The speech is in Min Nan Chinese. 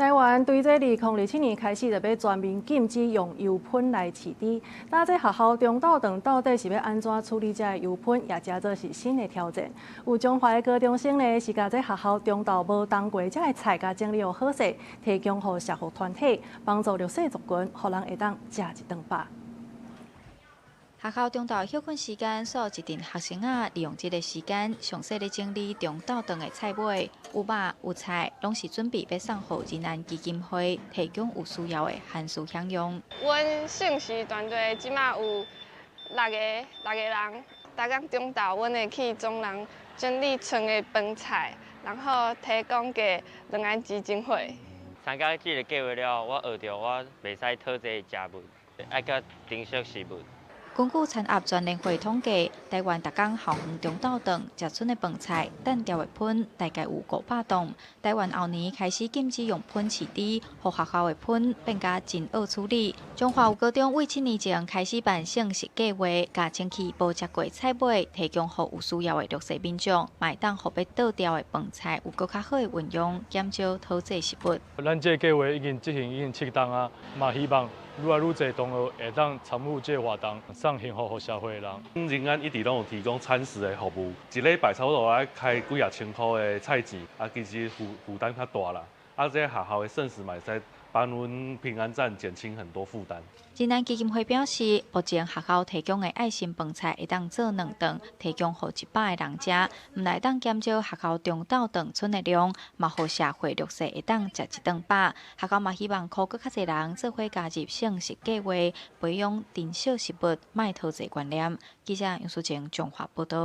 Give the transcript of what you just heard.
台灣對這2027年開始就欲全面禁止用油噴來飼豬。但這學校中晝頓到底是欲按怎處理這个油噴，也誠做是新的挑戰。有彰化的高中生呢，是共這學校中晝無動過這个菜共整理予好勢，提供予社福團體幫助弱勢族群，予人會當食一頓飽。學校中晝歇睏時間，所有一陣學生仔利用這个時間，詳細咧整理中晝頓的菜尾，有肉有菜，攏是準備欲送予仁安基金會提供有需要的寒暑享用。阮剩食團隊這馬有六個人，逐工中晝阮會去幫人整理賰的飯菜，然後提供給仁安基金會。參加這个計畫了後，我學著我袂使淘這食物，愛較珍惜食物。根據餐盒全聯會統計，台灣逐工校園中晝頓食賰的飯菜，擲掉的噴大概有500噸。台灣後年開始禁止用噴飼豬，予學校的噴變甲真惡處理。彰化有高中為7年前開始辦剩食計畫，共清去無食過菜尾，提供予有需要的弱勢民眾，嘛會當予欲倒掉的飯菜有閣較好的運用，減少淘廢食物。咱這個計畫已經執行已經7冬啊，嘛希望愈來愈濟同學會當參與這個活動，送幸福予社會的人。仁安一直攏有提供餐食的服務，一禮拜差不多愛開幾仔千箍的菜錢，啊，其實負擔較大啦。啊，這學校的剩食嘛會使幫阮平安站減輕很多負擔。仁安基金會表示，目前學校提供的愛心飯菜會當做兩頓，提供予100個人食，毋但會當減少學校中晝頓賰的量，嘛予社會弱勢會當食一頓飽。學校嘛希望呼閣較濟人做伙加入剩食計畫，培養珍惜食物、莫淘廢觀念。記者楊淑靜彰化報導。